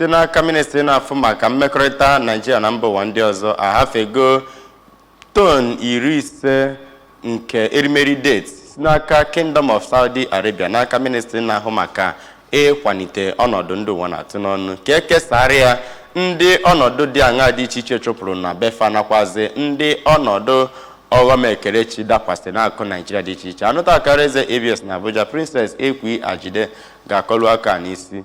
Site n'aka ministri na-afụ maka mmekọrịta Naijiria na mba ụwa ndị ọzọ, ahafego ton 50 nke erimeri dates si n'aka Kingdom of Saudi Arabia n'aka ministri na-ahụ maka ịkwalite ọnọdụ ndị ụwa na-atụ n'ọnụ, ka ekesara ya ndị ọnọdụ dị aṅaa dị iche iche chụpụrụ na befa, nakwazi ndị ọnọdụ ọghọm ekerechi dakwasị n'akụ Naijiria dị iche iche. Anụta akara eze ABS na Abuja, Princess Ekwi Ajide, ga-akọlu aka n'isi.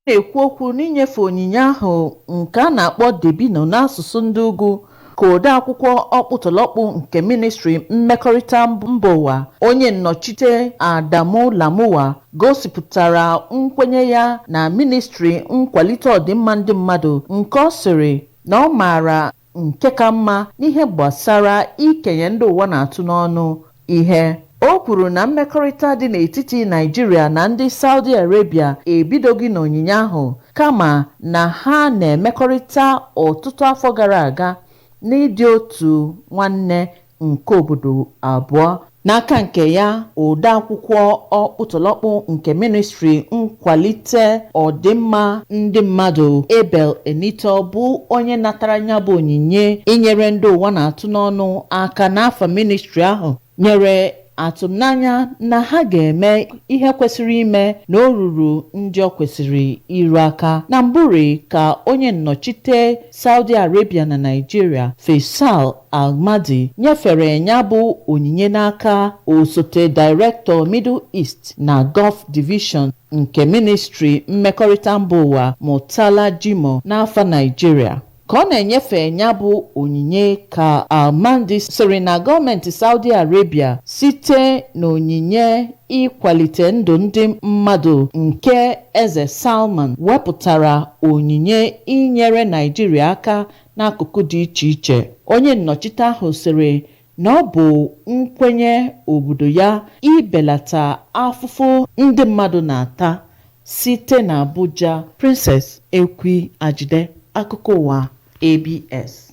Na-ekwu okwu n'inyefe onyinye ahụ nke a na-akpọ debino n'asụsụ ndị ugwu, ka odeakwụkwọ ọkpụtọrọkpụ nke ministri mmekọrịta mba ụwa, onye nnọchite Adamu Lamuwa, gosipụtara nkwenye ya na ministri nkwalite ọdịmma ndị mmadụ, nke ọ sịrị na ọ maara nke ka mma n'ihe gbasara ikenye ndị ụwa na-atụ n'ọnụ ihe. O kwuru na mmekọrịta dị n'etiti Naijiria na ndị Saudi Arabia ebidoghị n'onyinye ahụ, kama na ha na-emekọrịta ọtụtụ afọ gara aga n'ịdị otu nwanne nke obodo abụọ. N'aka nke ya, odeakwụkwọ ọkpụtọrọkpụ nke ministri nkwalite ọdịmma ndị mmadụ, Abel Enito, bụ onye natara ya bụ onyinye inyere ndị ụwa na-atụ n'ọnụ aka n'afọ ministri ahụ, nyere atụmanya na ha ga-eme ihe kwesịrị ime na o ruru ndị ọ kwesịrị iru aka. Na mbụri ka onye nnọchite Saudi Arabia na Nigeria, Faisal Almadi, nyefere ya bụ onyinye n'aka osote Director, Middle East na Gulf Division nke ministri mmekọrịta mba ụwa, Murtala Jimoh, n'afọ Nigeria. Ka ọ na-enyefe ya bụ onyinye ka Almandi sịrị na gọọmenti Saudi Arabia, site n'onyinye ịkwalite ndụ ndị mmadụ nke Eze Salman, wepụtara onyinye inyere Naijiria aka n'akụkụ dị iche iche. Onye nnọchite ahụ sịrị na ọ bụ nkwenye obodo ya ibelata afụfụ ndị mmadụ na-ata. Site na Abuja, Princess Ekwi Ajide, akụkọ ụwa ABS.